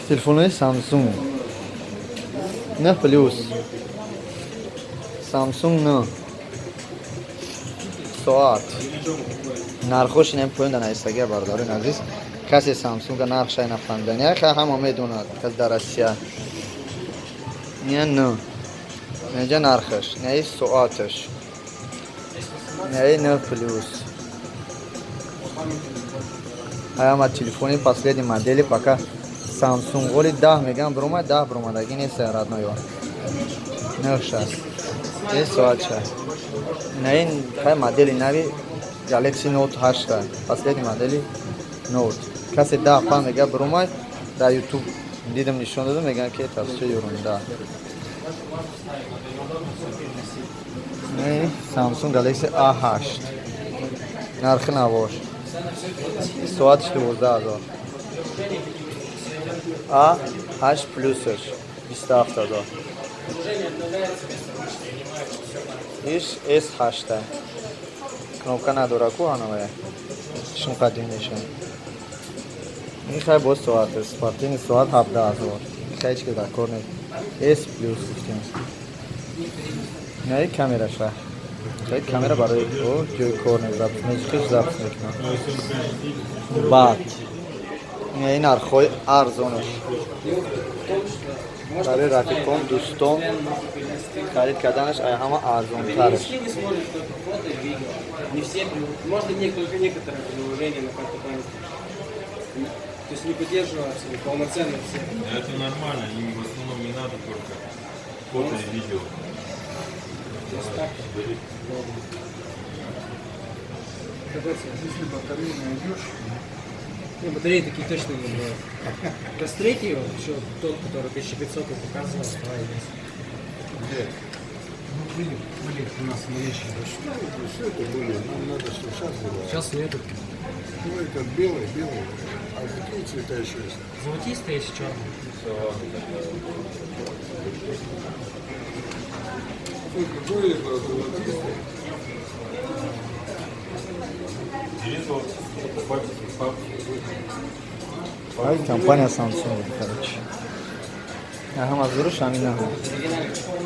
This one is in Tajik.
Телефонҳои Samsung 9 Plus, Samsung 9, соат, нархош инам поён дар навистагия. Бародарони азиз, касе Samsung нархшай нафаҳмидани, яха ҳама медонад, кас дар Россия ния 9 инҷа нархаш, неи соаташ, неи 9 Plus. Аяма телефони последний модели пока Samsung оли 10 меган бромад, 10 бромадаги нест, родной 9 шаст е соатша. Ин хай модели нави Galaxy Note 8, последний модели Note. Касе 10 пан мега бромад, дар YouTube дидам, нишон додам, меган, ки это всё ерунда. Не Samsung Galaxy A8, нархи навош, соатш 12 000, А 8 плюсаш 27 000. Иш S8, кнопка надора ку, ҳанавая шин қадим меша. Ин хай боз соат, спортивный соат, 17 000. Хай ҳеч ки дар кор нест. S Plus гуфтем. Не камераша. Хай камера барои о ҷои кор нест, запись мечикиш, запись мекунад. Баъд ин нархҳои арзонаш барои рафиқон, дӯстон харид карданаш ай ҳама арзонтараш. Перенести не сможешь только фото и видео. Не все, можно не, только некоторые приложения на карту памяти. То есть не поддерживаются полноценно все. Это нормально, им в основном не надо, только фото и видео. То есть так. Бери. Какой цвет? Если батарею найдешь, Не, батареи такие точно не бывают. С3, вот еще тот, который 1500 я показывал, давай есть. Где? Ну, были у нас наличии. Что это? Все это были. Нам надо, что сейчас было. Сейчас нету. Ну, это белый, белый. А какие цвета еще есть? Золотистый есть, черный. Ой, какой это золотистый? Бери золотистый, покупайте папки. Ай компания Samsung, короче. Ҳама зуруш ҳамина. Оригинальный.